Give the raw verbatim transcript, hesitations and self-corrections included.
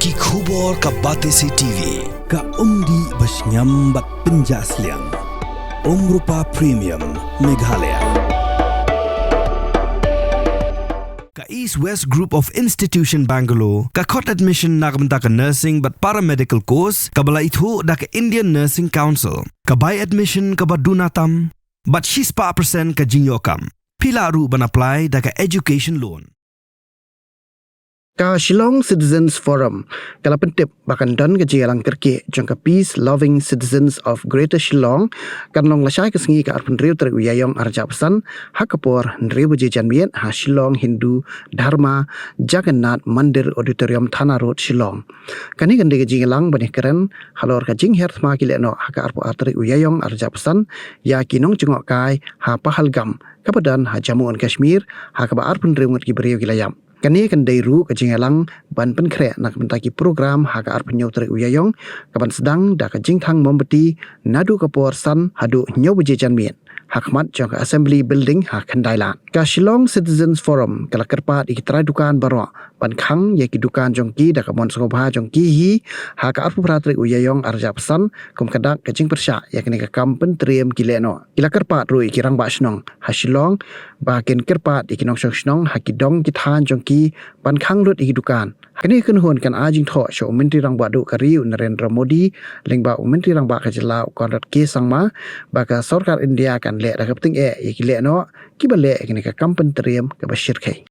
Ki khubor ka Batesi T V, ka umdih ba shngiam bad pynjah sliang. Umrupa Premium, Meghalaya. Ka East West Group of Institution Bangalore ka khot admission na ka bynta ka nursing bad paramedical course kaba la ithuh da ka Indian Nursing Council. Ka bai admission kaba duna tam bad shispah percent ka jingïoh kam. Phi lah ruh ban apply da ka education loan. Ka Shillong Citizens Forum ka la pyntip ba kan don ka jingïalang kyrkieh jong ka Peace Loving Citizens of Greater Shillong, kan long lashai ka sngi ka arphew hynriew tarik u Ïaïong arhajar arphew san, ha ka por hynriew baje janmiet ha Shillong Hindu Dharma Jagannath Mandir Auditorium, Thana Road, Shillong. Kane kan dei ka jingïalang ban ïakren halor ka jinghiar thma ki lehnoh ha ka arphew ar tarik u Ïaïong arhajar arphew san ïa ki nongjngohkai ha Pahalgam kaba don ha Jammu and Kashmir, ha kaba arphew hynriew ngut ki briew ki la ïap. Kane kan dei ruh ka jingïalang ban pynkhreh na ka bynta ki program ha ka arphew hynñiew tarik u Ïaïong, kaban sdang da ka jingthang mombati naduh ka por san haduh hynñiew baje janmiet ha khmat jong ka Assembly Building ha Khyndai Lad. Ka Shillong Citizens Forum ka la kyrpad ïa ki trai dukan baroh ban khang ïa ki dukan jong ki da ka mon sngewbha jong ki hi ha ka arphew phra tarik u Ïaïong arhajar arphew san, kum ka dak ka jingpyrshah ïa kane ka kam pyntriem ki lehnoh. Ki la kyrpad ruh ïa ki rangbah shnong ha Shillong ba kin kyrpad ïa ki nongshong shnong ha ki dong ki thaiñ jong ki ban khang lut ïa ki dukan. Kane ka kynhun kan ai jingthoh sha u Myntri Rangbah Duh ka ri u Narendra Modi lyngba u Myntri Rangbah ka jylla u Conrad K Sangma ba ka sorkar India kan leh da ka bting eh ïa ki lehnoh kiba leh ïa kane ka kam pyntriem kaba shyrkhei.